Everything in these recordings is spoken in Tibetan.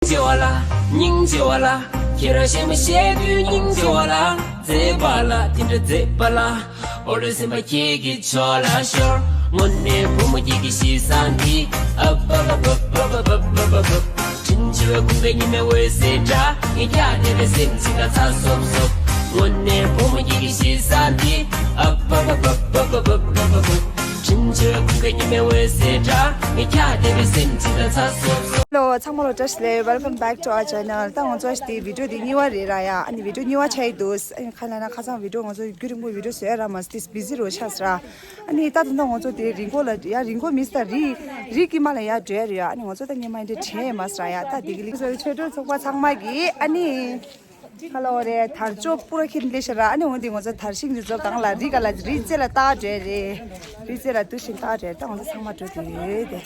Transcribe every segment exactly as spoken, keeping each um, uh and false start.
ཆེ་བ་ལ། སྙིང་རྗེ་བ་ལ། ཁྱེད་རང་གཞན་མ་བཤད་དུས་སྙིང་རྗེ་བ་ལ། མཛེས་པ་ལ་དེ་འདྲ་མཛེས་པ་ལ། འོ་ལོ་སེམས་པ་ཁྱེད་ཀྱི་ཕྱོགས་ལ་ཤོར། དངོས་གནས་བུ་མོ་ཁྱེད་ཀྱི་གཤིས་བཟང་འདི། ཨབ་ཨབ་ཨབ། དྲིན་ཆེ་བའི་ཁུངས་པའི་ཉི་མའི་འོད་ཟེར་འདྲ། ངས་ཀྱང་དེ་བས་སེམས་ཅིག་ལ་ཚ་སོབ་སོབ། དངོས་གནས་བུ་མོ་ཁྱེད་ཀྱི་གཤིས་བཟང་འདི། ཨབ་ཨབ་ཨབ། དྲིན་ཆེ་བའི་ཁུངས་པའི་ཉི་མའི་འོད་ཟེར་འདྲ། ངས་ཀྱང་དེ་བས་སེམས་ཅིག་ལ་ཚ་སོབ་སོབ། Hello ཚང་མ་ལ་བཀྲ་ཤིས་བདེ་ལེགས། Welcome back to our channel. ད་ང་ཚོ་དེ་བི་ཌིའོ་དེ་གཉིས་པ་རེད་ར་ཡ། ཨ་ནི་བི་ཌིའོ་གཉིས་པ་ཆགས་ཡི་འདུག་ཨ་ནི་ཁ་ལ་ན་ཁ་སང་བི་ཌིའོ་ང་ཚོ་རྒྱུན་རིང་པོ་བི་ཌིའོ་བཟོས་ར་མ་སྟིས་བི་ཟི་རུ་ཆགས་སོང་ར། ཨ་ནི་ད་ད་ལྟ་ང་ཚོ་དེ་རི་མགོ་ལ་ཡ། རི་མགོ་མི་སྲིད་ད། རི་རི་དཀྱིལ་མ་ལ་ཡ་འགྲོ་ཡ་རེད་ཡ། ཨ་ནི་ང་ཚོ་ད་སྔོན་མ་འདི་དྲན་མ་སོང་ར་ཡ། ད་དེ་གི་ལིག་སོ་ཆོས་གྲོགས་ཚོགས་པ་ཚང་མ་གི་ཨ་ནི་ཧ་ལོ་རེད། དར་ལྕོག་པུ་ར་ཁྱེར་ལེ་ཤ་ར། ཨ་ནི་འོན་ཏེ་ང་ཚོ་དར་ཤིང་རི་ཚོ་གང་ལ་རི་ག་ལ་རི་རྩེ་ལ་ལྟ་འགྲོ་ཡ་རེད། རི་རྩེ་ལ་འདུག་ཤིང་ལྟ་འགྲོ་ཡ་རེད། ད་ང་ཚོ་ཚང་མ་འགྲོ་དེ་ཡོད་དེ།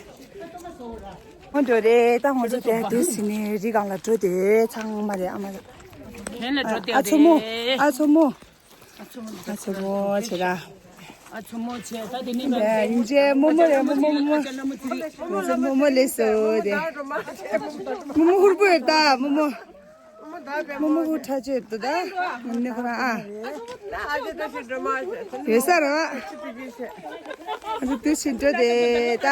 ཨོ་འགྲོ་རེད། ད་ང་ཚོ་དེ་དུས་ཟིན་ནས་རི་སྒང་ལ་འགྲོ་དེ་ཚང་མ་རེད། ཨ་མ་ལ། གན་ལ་འགྲོ་དེ་ཨ་མཚོ་མོ། རེད། ཨ་མཚོ་མོ། ཨ་མཚོ་མོ་ཆེ་ར། ཨ་མཚོ་མོ་ཆེ། ད་དེ་ནི་ཡིན་ཅེ་མོ་མོ་རེད། མོ་མོ་མོ་མོ། ང་ཚོ་མོ་མོ་ལས་སོ་རེད། མོ་མོ་ཧུར་པོ་ཡོད་ད་མོ་མོ། མོ་མོ་ཧུར་ཁྲ་ཆེ་ཡོད་ད། ནི་ཁོ་རང་ཨ། ཡོད་ས་ར། ཨ་ཚོ་དུས་ཕྱིན་འགྲོ་དེ་ད།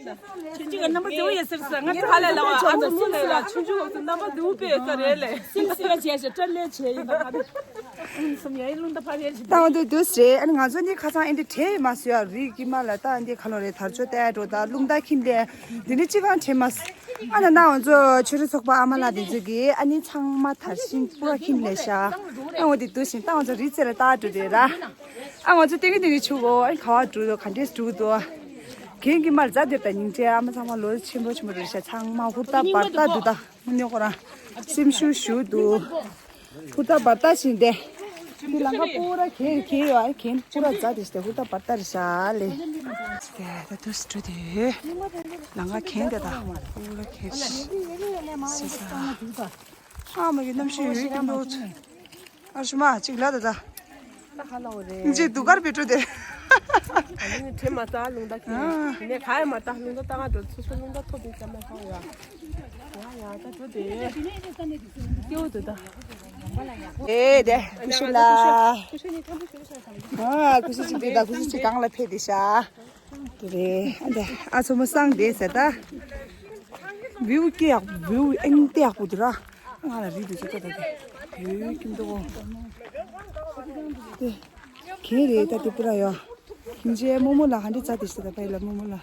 ཁྱེད་ཅིག་གི་རྣམ་པ་དེ་བོ་ཡོད་ཟེར་ས། ང་ཚོ་ཧ་ལས་ལ་བ་ཨ་ཚོ་མོ་ལས་ལ་ཆུང་ཆུང་ལོག་ཚོ་རྣམ་པ་དེ་བོ་དཔེ་ཡོད་ས་རེད་ལས། སིམ་སི་ལ་བྱས་ཤག་སྐྲ་ལས་བྱས་ཡིན་ད་ཧ་ལས། ཨུམ་སུམ་ཡ་ཡི་རླུང་རྟ་ཕ་རེད་ཅིག་ད་འོ་དེ་དུས་རེད། ཨ་ནི་ང་ཚོ་ནི་ཁ་སང་ཨེ་འདྲ་དྲན་མ་སོང་ཡ། རི་དཀྱིལ་མ་ལ་ད་ཨ་འདི་ཁ་ལོ་རེད། དར་ལྕོག་བལྟས་འགྲོ་ད་རླུང་རྟ་ཁྱིམ་ལས་འདི་ནི་ཅི་གང་དྲན་མ་སོང་། ཨ་ན་ན་ང་ཚོ་ཆོས་རིག་ཚོགས་པ་ཨ་མ་ལགས་དེ་ཚོ་གིས་ཨ་ནི་ཚང་མ་དར་ཤིང་སྤུ་ར་ཁྱིམ་ལས་ཤག་ཨ་འོ་དེ་དུས་ཤིང་ད་ང་ཚོ་རི་རྩེ་ལ་ལྟ་འགྲོ་རེད་ར། ཨ་ང་ཚོ་ཏིང་གི་ཏིང་གི་ཆུ་གོ་ཨ་ག་བ་འགྲོ་དོ་ག་འདྲས་འགྲོ་དོ། གན་གི་མར་རྫ་དེར་ད་སྙིང་རྗེ། ཨ་མ་ཚང་མ་ལོ་ཆེན་པོ་ཆེན་པོ་རེད་ཤག་ཚང་མ་ཧུར་ཐག་འབར་ཐག་འདུག་ད་མི་ཉོ་ཁོ་རང་སེམས་ཤུགས་ཞུ་འདུག་ཧུར་ཐག་འབར་ཐག་བྱིན་ཏེ། འདི་ལམ་ཁ་སྤུ་ར་གན་གན་ཡོད་ཨ་གན་སྤུ་ར་རྫ་དེ་ཞིག་ཧུར་ཐག་འབར་ཐག་རེད་ཤག་ལེ། དེ་ད་དུས་སུ་འགྲོ་དེ་ཡོད། ལམ་ཁ་གན་དེ་ད་སྤུ་ར་གན་ཞིག་ཟེར་ས། ཨ་མ་གི་གནམ་གཤིས་ཡོད་ཀྱི་འདུག་ཨ་ཞུ་མ་གཅིག་ལ་ད་ད། ད་ཧ་ལ་འོ་རེད། ཅི་དུ་གར་བེ་ཏྲུ་དེ། ཨ་ནི་དྲན་མ་ད་རླུང་རྟ་ཁྱེར། ཨ། དེ་ནས་ག་ཡ་མ་ད་རླུང་རྟ་ད་ང་འགྲོ་ཚུར་ཚུར་རླུང་རྟ་ཐོབ་པའི་ཙམ་ལ་ཧོ་ཡ། ཡ་ཡ་ད་འགྲོ་དེ། སྐྱེ་བོ་དུ་ད། ཨེ་དེ་ཀུ་ཤུ་ལ། ཀུ་ཤུ་ནི་ཁམ་བུ་ཤུ་ཤ་ཁམ་བུ། ཨ་ཀུ་ཤུ་གཅིག་དེ་ད་ཀུ་ཤུ་གཅིག་གང་ལ་ཕེབས་དེ་ཤ། དེ་རེད། ཨ་འདྲ་ཨ་མཚོ་མོ་སངས་བསྡད་ཟེར་ད། བིའུ་སྐྱེ་ཡག་བིའུ་ཨེང་ཏེ་ཡག་པོ་འདུག་ར། ང་ལ་རིག་འདུག་ཅེས་ད་ད་དེ་བིའུ་ཁྱིམ་དུ་གོ། དེ་གན་རེད་ད་དེ་པུ་ར་ཡོ། ཁྱིམ་ཆའི་རྨོ་མོ་ལ་ཧ་འདྲི་རྩ་དེ་ཞིག་ད་ཕ་ཡི་ལ་རྨོ་མོ་ལ།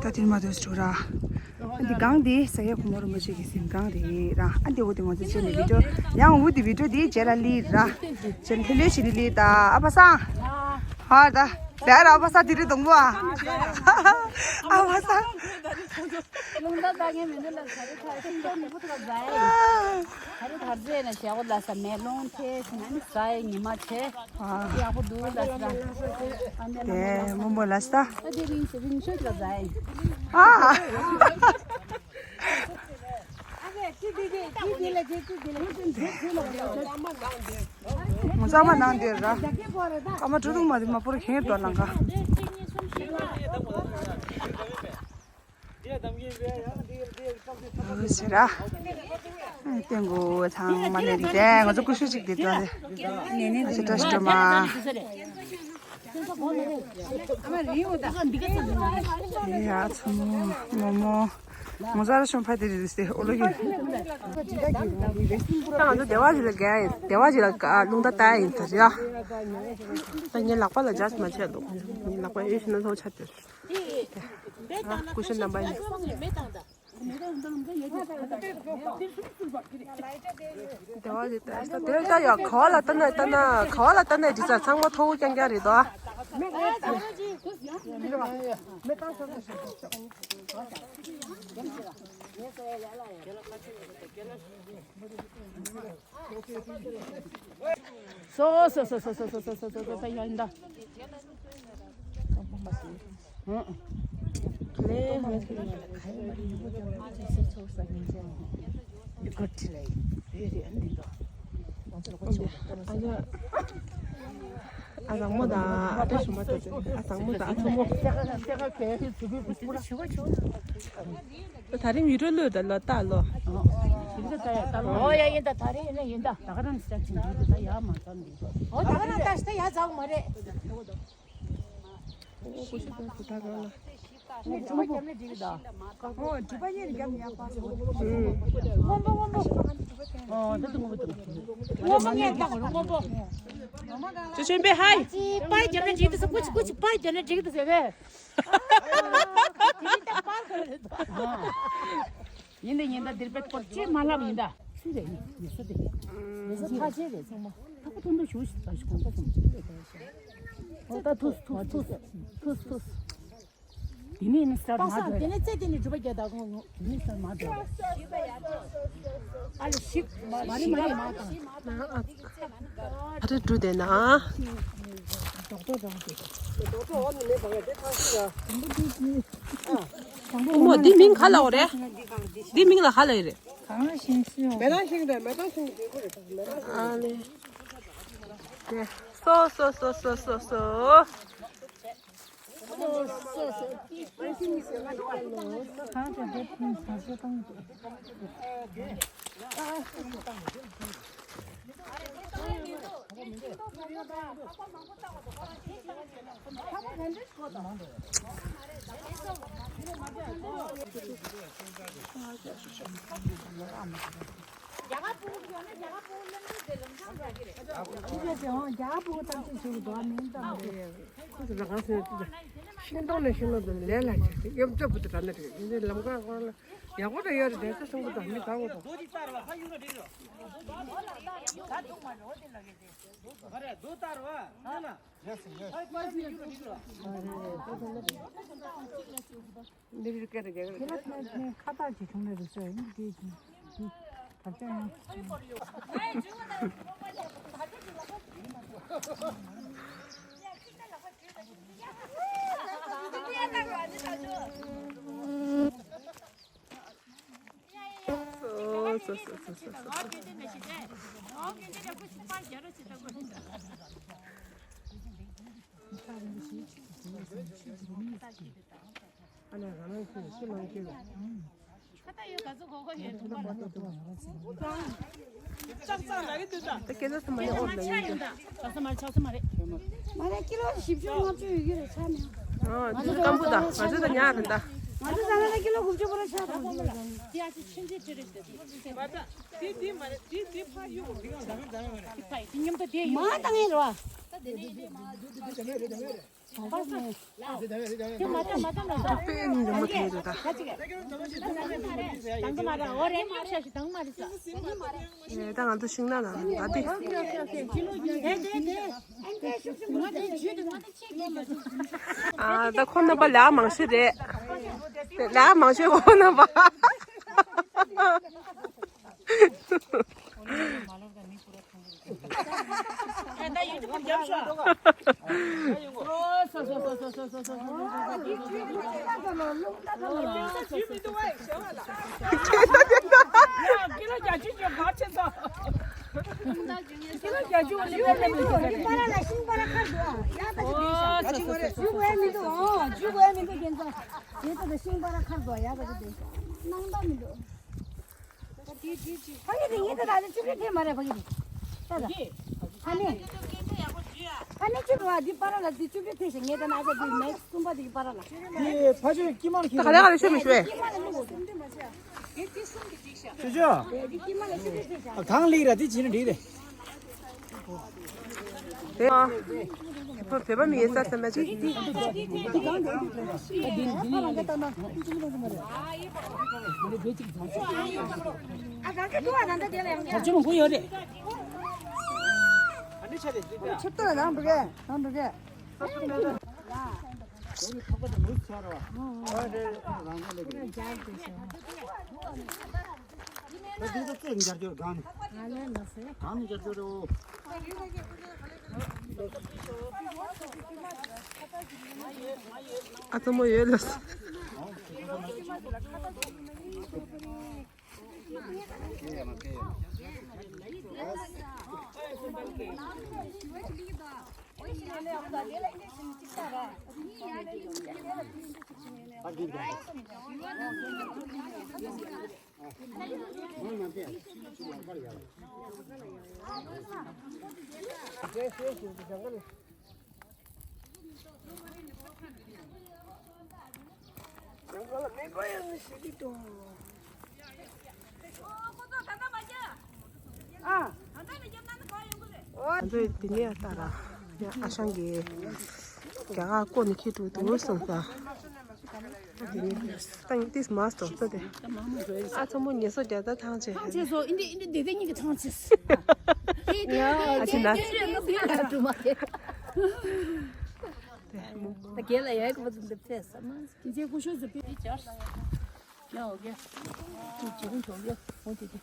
ད་དེར་མ་དོ་ཞིག་འགྲོ་ར། ཨ་འདི་གང་དེ་ས་ཡ་གོང་མ་རིན་པོ་ཆེ་གི་གཟིམ་ཁང་རེད་ར། ཨ་འདི་འོ་དེ་ང་ཚོ་བྱས་ནས་བི་ཌིའོ་ཡང་འོ་དེ་བི་ཌིའོ་དེ་རྗེས་ལ་ལི་ར། རྗེས་ལ་ལྷོད་ལྷོད་བྱས་ནས་ལི་ད་ཨ་ཕ་སང་། ཧ་ད། ད་ར་ཨ་ཕ་སང་དེ་རི་སྡོང་པོ་ཨ། ཨ་ཕ་སང་། རླུང་རྟ་ལྟ་མཁན་མི་འདུག་ལ་ཟ་རི་ཐར་ཤིང་ཏོག་ནི་པོ་ཐུག་ཟ་ཡ་ཡིན། ཟ་རི་ཐར་རྫས་ནས་ཞལ་གོ་ལ་ས་མེ་ལོང་ཐེ་ཟིན་ཨ་ནི་ཟ་ཡ་ཉི་མ་བྱས། ཡག་པོ་འདུག་ལ་ས། ཨ་ནི་ལ་དེ་མོ་མོ་ལ་ས། ཨ་དེ་རིང་ཞེ་རིང་ཤོས་ལ་ཟ་ཡ་ཡིན། ཨ། ངོ་ཚ་མ་ནང་འདིར་ར། ཨ་མ་གྲུ་དུང་མ་དེ་མ་པོར་ཁེངས་འགྲོ་ལང་ག་ཟེར་ར། སྟེང་གོ་ཚང་མ་ལས་རིགས་དེ་ང་ཚོ་ཀུ་ཤུ་གཅིག་དེ་འགྲོ་དེ། ཨ་ཅེ་བཀྲ་ཤིས་སྒྲོལ་མ། ཡ་ཚ་མོ་མོ་མོ། ངོ་ཚ་ར་ཤོང་ཕ་དེ་རེད་ཟེར་ཨོ་ལོ་གི། ད་ང་ཚོ་སྡེ་བ་ཞིག་ལ་རྒྱ་ཡིན་སྡེ་བ་ཞིག་ལ་རླུང་རྟ་བཏགས་ཡིན་ད་རེད་ཡ། ད་ངའི་ལག་པ་ལ་འཇགས་མ་བྱས་འདུག་ངའི་ལག་པ་ཡོད་ཤི་ན་ཐོག་ཆ་དེར། ཀུ་ཤུ་རྣམ་པ་ཡིན། དེ་བ་དེ་ལྟ་དེ་ལྟ་ཡ་ག་བ་ལ་ལྟ་ན་ལྟ་ན་ག་བ་ལ་ལྟ་ན་འདི་ཚ་ཚང་མ་མཐོ་བོ་རྐྱང་རྐྱང་རེད་དོ། སོ་སོ་སོ་སོ་ད་ཡ་ཡིན་ད། ཨ་ལ། ཨ་བཟང་མོ་དང་ཨ་ཏྲ་ཞུ་མ་ཏོ་ཅན། ཨ་བཟང་མོ་དང་ཨ་ཐུ་མོ། ད་རིང་ཡུ་རོ་ལོས་ད་ལོ་ད་ལོ། ཨོ་ཡ་ཡིན་ད། ད་རིང་ཡིན་ན་ཡིན་ད། ད་ག་རང་ཞིག་ཅིག་འདུག་ད་ཡ་མ་ཙམ་འདི། ཨོ་ད་ག་རང་ད་ཞིག་ད་ཡ་ཙམ་མ་རེད། ཨོ་ཀུ་ཤུ་ད་ད་ག་ལ། ནི་སྒྲུབ་པ་བརྒྱབ་ན་འགྲིག་གི་ད། ཨོ་སྒྲུབ་པ་གཉིས་བརྒྱབ་ན་ཡག་པ། སྔོན་པོ་སྔོན་པོ། ཨོ་ད་དུང་སྔོན་པོ་དུང་། སྔོན་པོ་ངས་བཏགས་སྔོན་པོ། ཅོ་ཅོ་པེ་ཧའི། ཅི་པའི་བརྒྱབ་ན་འགྲིག་གི་འདུག་ཟེར། ཀུ་ཅི་ཀུ་ཅི་པའི་བརྒྱབ་ན་འགྲིག་གི་འདུག་ཟེར་བས། ཡིན་ད་ཡིན་ད། འདིར་པེ་སྐོར་ཅིག་མ་ལབ་ཡིན་ད། ཚུལ་རེད་ནི་ཡོད་ས་དེ། ཡོད་ས་ཐག་ཆད་རེད་ཚང་མ། ཐག་པ་ཐུང་ཐུང་ཞུ་ཞིག་ད་ཞིག་གོང་པ་ཚང་མ། ཨོ་ད་ཐུགས་ཐུགས་ཐུགས་ཐུགས་ཐུགས། དེ་ནས་ནི་སར་མ་པ་སངས་དེ་ནས་རྩེ་དེ་ནས་སྒྲུབ་པ་རྒྱག་ད་གོང་ངོ་། དེ་ནས་སར་མ་དྲོ། ཨ་ལེ་ཞིག་མ་རེད་མ་རེད་མ་དང་། ཨ་རེ་འགྲོ་དེ་ན། རྡོག་རྡོག་རང་དེ། རྡོག་རྡོག་འོག་ནས་མེད་པ་ཡ་དེ་ཐང་ཤིག་ར། དང་པོ་དེ་ནི། ཨ། དང་པོ་ཨུ་མོ་འདི་མིང་ག་ལ་འོ་རེད། འདི་མིང་ལ་ག་ལ་ཡི་རེད། གང་ཤིང་སི་ཡོང་། མེ་རང་ཤིང་རེད། མེ་རང་ཤིང་དེ་གོ་རེད། མེ་རང་ཤིང་། ཨ་ལེ། སོ་སོ་སོ་སོ་སོ་སོ། ཤིང་སྡོང་ལ་ཤིང་ལ་དང་ལས་ལ་བྱེད་དེ་གཡོ་མཚོ་བུ་དུ་གྲ་ན་དྲེག་འདི་ལམ་ཁ་ཁོ་ལ་ཡག་པོ་དང་ཡོད་རེད། དེ་ཚོ་སོང་པོ་དང་མི་དགའ་བོ་དང་། འདི་རིགས་སྐད་དང་རྒྱག་རེད། ཁྱེད་ལ་ཁྱེད་ཁ་བཏགས་ཀྱི་ཁྱུང་ལ་རིགས་སོགས་ཡིན་གྱི་ད་ཅང་ཡང་། ཨ་ལས་རང་རང་ཤི་ཤི་མང་ཤི། ད་སྐད་ཆ་ཚང་མ་ནི་ཨོར་ལ་ཡིན་ཏེ། མ་རེད། ཀི་ལོ་བཞི་བཅུ་ལྔ་བཅུ་ཡོད་ཀྱི་རེད་ཆ་མེད། ཨ་ཅི་སྐམ་པོ་ད་ང་ཚོ་ད་ཉག་རེད་ད། ང་ཚོ་ད་ལ་ཀི་ལོ་དགུ་བཅུ་པོ་ལ་ཆ་ད་ཁོ་ལ། དེ་ཨ་ཅི་ཆུན་ཆུན་ཅི་རེད་ཟེར། མ་ད་དེ་དེ་མ་རེད། དེ་དེ་ཕ་ཡུ་གུ་རེད། དེ་ཕ་ཡི་དེ་མཉམ་དུ་དེ་ཡུ་མ་ད་ངེས་རེད་བ། དེ་མ་ད་མ་ད་མ་ད། དཔེ་ཉིན་རིང་མོ་དེ་རེད་ད། དང་གི་མ་ར་འོ་རེ་མ་ཤ་ཤི་དང་མ་རི་ས། ད་ང་ཚོ་ཤིང་ནགས་ལ་ད་དེ། དེ་དེ་དེ། ཨ་ད་ཁོང་རྣམ་པ་ལས་མང་ཤོས་རེད། ལས་མང་ཤོས་ཁོང་རྣམ་པ། ཕ་གི་དེ་ཡིན་ད་ད་ཅི་ཕི་ཕི་མ་རེད་ཕ་གི་དེ། ད་ད། ཕ་ནི། ཕ་ནི་ཅི་རུ་བ་འདི་པ་ར་ལ་འདི་ཅི་ཕི་ཕི་ཞིག་ངེད་ད་ན་ད་འདི་མེག་གསུམ་པ་འདི་པ་ར་ལ། དེ་ཕ་ཆོས་ཀྱི་མར་ཁྱེར། ད་ག་ལེ་ག་ལེ་ཤོད་མི་ཤོད། ཀྱི་མ་ལ་ལུག་ཅོ་ཅོ། འདི་ཀྱི་མ་ལ་ཅི་ཕི་ཕི་ཞིག་གང་ལིག་ར་འདི་བྱིན་ནི་འགྲིག་རེད། དེ་ཨ། བོད་པ་མི་ཡེ་ས་ས་མ་ཅིག་ཆིབས་ཏོ་ནང་འགྲོ་གས། ནང་འགྲོ་གས། ཨ་ཙི་མོ་ཡོད་ལ། ང་ཚོས་དེ་ནས་ལྟ་ར། ཡ་ཨ་ཞང་གིས་རྒྱ་གར་བསྐོར་ནས་ཁྱེར་འགྲོ་འདུག་གསུངས་ས། ད་ཡིན་ཏིས་མ་སྟོང་ས་དེ། ཨ་ཚ་མོ་ཉེས་སོ་རྒྱ་ད་ཐང་ཆད། ཐང་ཆད་སོ་ཨིན་དི་ཨིན་དི་དེ་དེ་གཉིས་ཀྱི་ཐང་ཆད། ཨ་ཅི་ན། ད་རྒན་ལ་ཡ་གི་བ་དུ་འདི་ཕེ་ས་མ། དེ་ཚེ་ཀུ་ཤོ་ཟི་པི་ཅར། ཡ་ཨོ་ཀེ། ཅི་རིང་ཆོག་ཡ་ཨོ་ཀེ་ཀེ།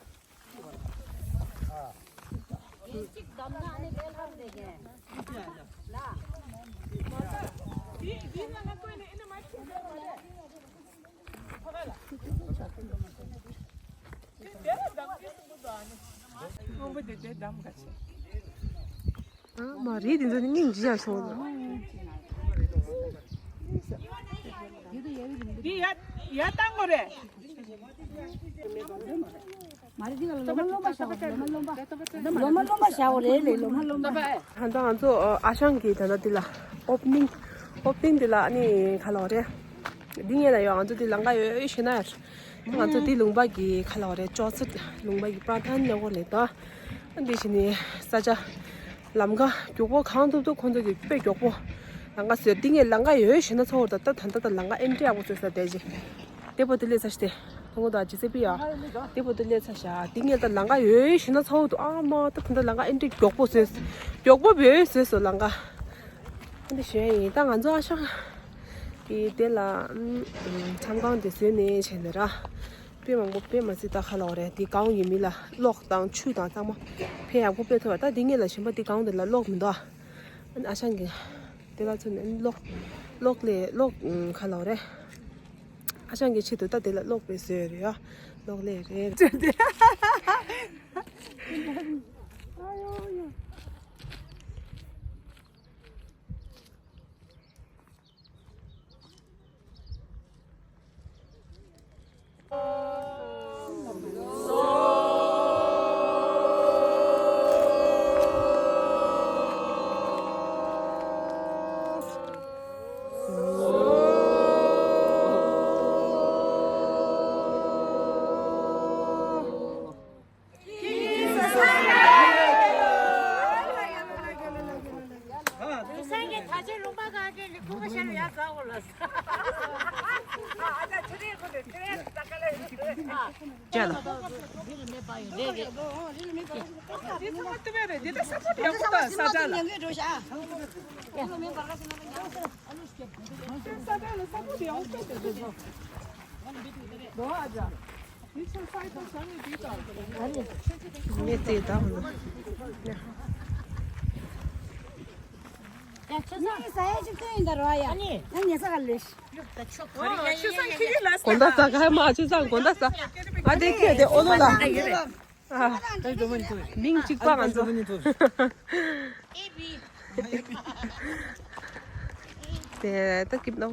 ཨ་མ་རེད། དེ་ཚོ་ནི་སྙིང་རྗེ་ཡག་སོང་། འདི་ཡ་ཡ་བཏང་དགོས་རེད། མ་རེད། འདི་ལ་ལོ་མ་རློན་པ་བཞག་ལོ་མ་རློན་པ་བཞག་རེད་ལེ། ལོ་མ་རློན་པ། ད་ལྟ་ང་ཚོ་ཨ་ཞང་གི་ད་ལྟ་འདི་ལ་ཨོ་པ་ནིང་། ཨོ་པ་ནིང་འདི་ལ་ཨ་ནི་ག་ལོ་རེད། འདི་ངེད་ལ་ཡོད། ང་ཚོ་འདི་ལམ་ཁ་ཡོད་ཤེས་ན་ཡོད། ང་ཚོ་འདི་ལུང་པ་གི་ག་ལོ་རེད། ཅོག་ཙེ་ལུང་པ་གི་པྲ་ཐན་ཉོ་གོ་ལེ་ད། འདི་ཞིག་ནི་ས་ཆ་ལམ་ཁ་མགྱོགས་པོ་གང་ཐུབ་ཐུབ་ཁོང་ཚོ་གི་དཔེ་མགྱོགས་པོ་ལམ་ཁ་བཟོས། འདི་ངེད་ལམ་ཁ་ཡོད་ཤེས་ན་ཚོར་ད། ད་ད་ད་ལམ་ཁ་ཨེན་ཊི་ཡག་པོ་བཟོས་ས་དེ་ཅི། དེ་པོ་དེ་ལས་ཚ་ཤི་སྟེ། ཁོང་ཚོ་ད་ཇི་སེ་པི་ཡ། དེ་པོ་དེ་ལས་ཚ་ཤ། དེ་ངས་ད་ལམ་ཁ་ཡོད་ཤི་ན་ཚ་བོ་འདུག་ཨ་མ་ད་ད་ལམ་ཁ་ཨེ་འདྲ་མགྱོགས་པོ་བཟོས། མགྱོགས་པོ་བཟོས་བཟོས་སོ་ལམ་ཁ། ཨ་འདི་ཞོན་ཡིན། ད་ང་ཚོ་ཨ་ཤ་གི་དེ་ལ་ཨམ་ཁྲམ་ཁང་དེ་བཟོས་ནས་བྱས་ནས་ར། དཔེ་མང་པོ་དཔེ་མ་སྲིད་ད་ཁ་ལོ་རེད། དེ་གང་ཡིན་མིན་ལ་གློག་དང་ཆུ་དང་ཚང་མ་ཕན་ཡག་པོ་དཔེ་ཐོབ་པ། ད་དེ་ངས་ལ་ཞིམ་པ་དེ་གང་དེ་ལ་གློག་མི་འདུག་ཨ་ཨ་ཤ་གི་དེ་ལ་ཚོད་ནས་གློག་གློག་ལས་གློག་ཁ་ལོ་རེད། ཨ་ཞང་གི་ཆེད་དུ་ད་དེ་ལ་གློག་པའི་བཟོས་རེད་ཡ། གློག་ལས་རེད། དགོང་དག་ཟ་ག་མ་ཆུ་སང་དགོང་དག་ཟ། ཨ་དེ་ཁྱོད་དེ་ཨོ་ལོ་ལ། ཨ། མིང་གཅིག་པ་ང་ཚོ། དེ་ད་སྐྱིད་ནོ།